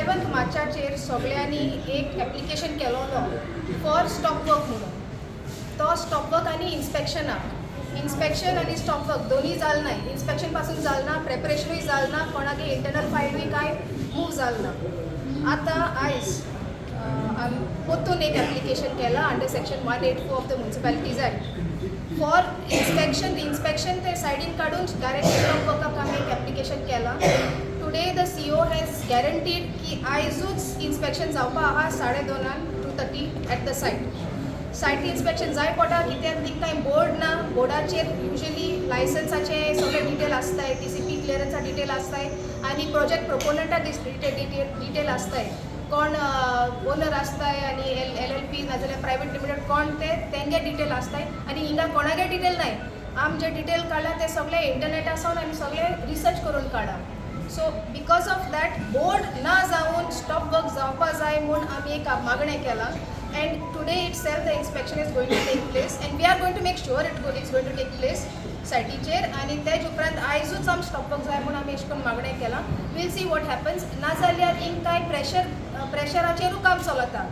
7 मार्चाचेर सगळ्यांनी एक application केलोलो for stop work म्हणून. तो स्टॉप वर्क आनी इन्स्पेक्शनाक, इन्स्पेक्शन आनी स्टॉप वर्क दोनूय जाल ना. इन्स्पेक्शन पासून जाल ना, प्रेपरेशनूय जाल ना, कोणागे इंटरनल फायलूय कांय मूव जाल ना. आतां आयज आमी परतून एक एप्लिकेशन केलां under section 184 of the Municipalities Act for inspection. Inspection ते सायडीन काडून डायरेक्ट स्टॉप वर्काक आमी एक एप्लिकेशन केलां. Today the CO has guaranteed की आयजूच इन्स्पेक्शन जावपा आहा 2:30, 2:30 at the site. Site inspection जाय पडटा, कित्याक थिंग कांय बोर्ड ना. बोर्डाचेर युजली लायसन्साचे सगळे डिटेल आसताय, टीसीपी क्लियरन्सा डिटेल आसताय आनी प्रोजेक्ट प्रोपोनंटा डिटेल आसताय, कोण ओनर आसताय आनी एल एल पी नाजाल्यार प्रायवेट लिमिटेड कोण ते, तेंगे डिटेल आसताय. आनी हिंगा कोणागे डिटेल नाय. आम जे डिटेल काडला ते सगळे इंटरनेटा सावन आनी सगळे रिसर्च करून काडा. So because of that, board ना जावन स्टॉप वर्क जावपा जाय म्हूण आमी एक मागणें केलां and today itself the inspection is going to take place and we are going to make sure it's going to take place सायटीचेर. आनी तेज उपरांत आयजूच आम स्टॉप वर्क जाय म्हूण आमी अशें करून मागणें केलां. We'll see what happens. नाजाल्यार हिंग कांय प्रेशराचेरूय काम चलता.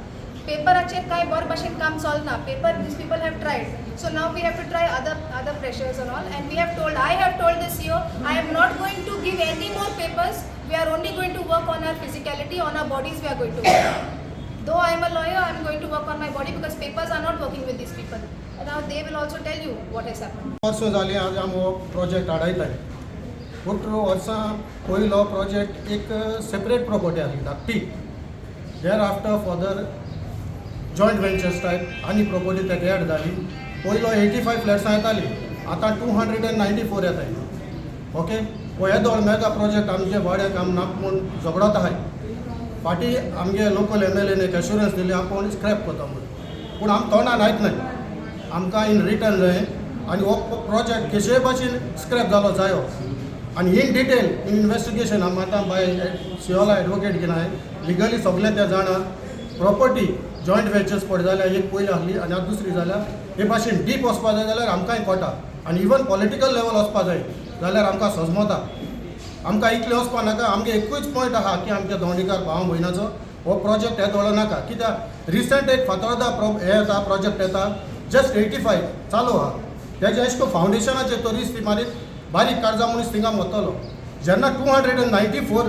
पेपराचेर कांय बरे भाशेन काम चलना. Paper, these people have tried, so now we have to try other pressures and all. And we have told, I have told the CO, I am not going to give any more papers. We are only going to work on our physicality, on our bodies we are going to work. Though I am a lawyer, I am going to work on my body because papers are not working with these people. And now they will also tell you what has happened. वर्सां जालीं आज आमी हो project हाडयताय. 18 वर्सां पयलो project एक separate property आसली धाकटी. Thereafter further joint ventures type आनी प्रॉपर्टी तेका एड जाली. पयलो 85 फ्लॅट्सां येताली, आतां 294 येताय. ओके, हो येदोळ मेगा प्रोजेक्ट आमच्या वाड्याक आम नाक म्हूण झगडत आहाय. फाटीं आमगे लोकल एमएलएन एक एश्युरन्स दिली, आपूण स्क्रॅप करता म्हूण, पूण आम तोंडान आयकनाय. आमकां इन रिटर्न जाय आनी हो प्रोजेक्ट कशेय भाशेन स्क्रॅप जालो जायो. आनी इन डिटेल इन इन्वेस्टिगेशन आम आतां बाय सिओला एडवोकेट घेवन आहाय. लिगली सगळें ते जाणा. प्रॉपर्टी जॉयंट वेंचर्स पड जाल्यार एक पयली आहली आनी आतां दुसरी जाल्या. हे भाशेन डीप वचपा जाय जाल्यार आमकांय कळटा आनी इवन पॉलिटिकल लेवल वचपा जाय जाल्यार आमकां सजमता. आमकां इतलें वचपा नाका. आमगे एकूच पॉयंट आहा की आमच्या दोंडीकार भाव भयणाचो हो प्रोजेक्ट हे दोळो नाका, कित्याक रिसंट एक फातोर्दा प्रो हे येता, प्रोजेक्ट येता, जस्ट 85 चालू आहा. तेजे अशें करून फावंडेशनाचेर तरीच ती मारीत बारीक काळजा मनीस थिंगा वतलो. जेन्ना 294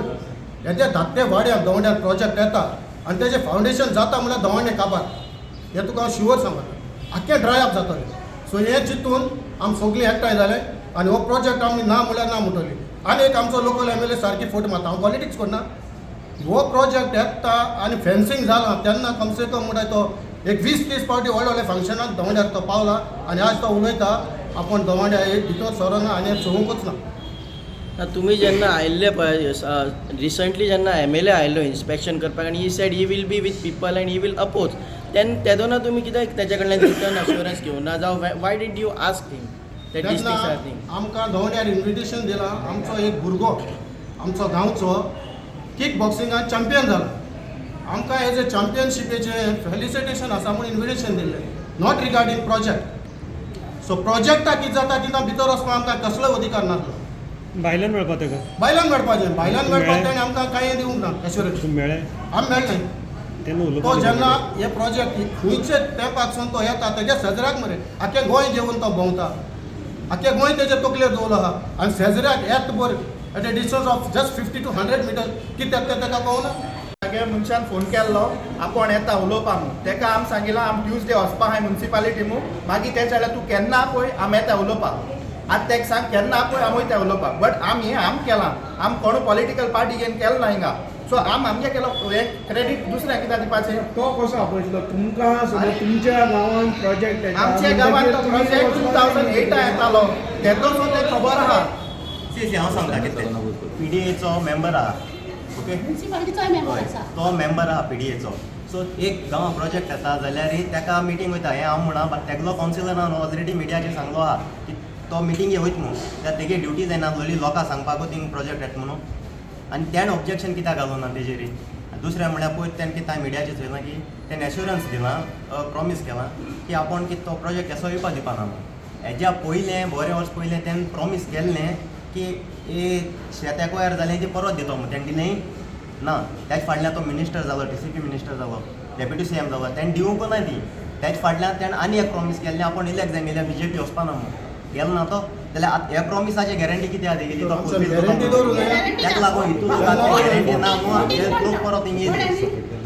हेजे धाकटे वाड्यार दवंड्यार प्रोजेक्ट येता आनी तेजें फावंडेशन जाता म्हणल्यार दवंडे काबार, हें तुका हांव शुअर सांगता, आख्खें ड्राय अप जातलें. सो हें चिंतून आमी सगळीं एकठांय जाले आनी हो प्रोजेक्ट आमी ना म्हणल्यार ना म्हणटली. आनी एक आमचो लोकल एमएलए सारकी फोट मारता. हांव पॉलिटिक्स करना. हो प्रोजेक्ट येता आनी फेन्सिंग जालां तेन्ना कमसे कम म्हणटा तो एक 20-30 फावटी व्हडले व्हडले फंक्शनाक दवंड्यार तो पावला आनी आज तो उलयता आपूण दवंड्या एक भितर सरना आनी चोवंकूच ना. ना, तुमी जेन्ना आयिल्ले पळय, रिसंटली जेन्ना एमएलए आयिल्लो इन्स्पेक्शन करपाक आनी he said he will be with people and he will oppose, तेन्ना तेदोना तुमी कित्याक तेच्या कडल्यान रिटर्न अश्युरन्स घेवना जावं why did you ask him that these तेन्ना things are thing? आमकां दवंड्यार इन्विटेशन दिलां. आमचो एक भुरगो आमचो गांवचो किक बॉक्सिंगान चॅम्पियन जाला. आमकां एज ए चॅम्पियनशिपेचें फेलिसिटेशन आसा म्हूण इन्विटेशन दिल्लें, not regarding project. सो प्रोजेक्टाक कितें जाता तितून भितर वचपाक आमकां कसलोय अधिकार नासलो. भायल्यान मेळपा ताका? बायलान मेळपाचें, बायलान मेळपाक. मेळ्ळें? ताणें आमकां कांय दिवंक ना एश्युरन्स. तुमी मेळ्ळे? आमी मेळ्ळें. तेन्ना तो उलोवपाक जेन्ना हे प्रोजेक्ट खंयचे तेंपाकसून तो येता, तेज्या शेजऱ्याक मरे आख्खें गोंय घेवन तो भोंवता. आख्खें गोंय तेजे तकलेर दवरलो आहा आनी शेजऱ्याक येत बर at a distance of just 50 to 100 meter कित्याक तें ताका कळना. मागीर मनशान फोन केल्लो, आपूण येता उलोवपाक म्हूण. तेका आमी सांगिलां, आमी ट्युजडे वचपा आहाय मुन्सिपालिटी म्हूण. मागीर तेच्या जाल्यार तूं केन्ना आपय, आमी येता उलोवपाक. आतां तेका सांग, केन्ना आपय, आमी वयता उलोवपाक. बट आमी हें आम केलां, आम कोण पॉलिटिकल पार्टी घेवन केलें ना हिंगा. सो आम आमगे केलो, हें क्रेडीट दुसऱ्या कित्याक दिवपाचें? तो कसो आपयतलो तुमकां? सपोज तुमच्या गांवान प्रोजेक्ट येता, आमच्या गांवान तो प्रोजेक्ट 2008 येतालो, तेदोसो तें खबर आहा. सी सी हांव सांगता कितें. पीडीएचो मेंबर आहा, ओके? म्युन्सिपालिटीचोय मेंबर आसा. तो मेंबर आहा पीडीएचो. सो एक गांवां प्रोजेक्ट येता जाल्यार ताका मिटींग वयता हें हांव म्हणा, बट तेगलो कावन्सिलरान ऑलरेडी मिडियाचेर सांगलो आहा की तो मिटिंगे वयता म्हणून. त्या तेगे ड्युटी जायना आसलोली लोकांक सांगपाकूच थिंग प्रोजेक्ट येता म्हणून. आनी त्यान ऑब्जेक्शन कित्याक घालूं ना तेजेर? दुसरें म्हणल्यार पयर तेणें कितें मिडियाचेर चोयलां की तेणें एश्युरन्स दिलां, प्रॉमीस केलां की आपूण कितें तो प्रोजेक्ट केसो येवपा दिवपा ना म्हणून. हेज्या पयलें बरें वर्स पयलें तेणें प्रॉमीस केल्लें की ए शेत एक्वायर जालें ती परत दितो म्हणून. तेणें दिलें ना. त्याच फाटल्यान तो मिनिस्टर जालो, टीसीपी मिनिस्टर जालो, डेप्युटी सीएम जालो, तेणें दिवंक ना ती. त्याच फाटल्यान तेणें आनी एक प्रॉमीस केल्लें, आपूण इलेक्ट जावन गेल्यार बीजेपी वचपा ना म्हूण. गेलो ना तो. जाल्यार आतां ह्या प्रॉमिसाची गॅरंटी कितें आहा तेगेली? तो फुलफील गॅरंटी करता दवरूं जाय. तेका लागून हितून लोकांक गॅरंटी ना म्हूण ते लोक परत हिंग येयले.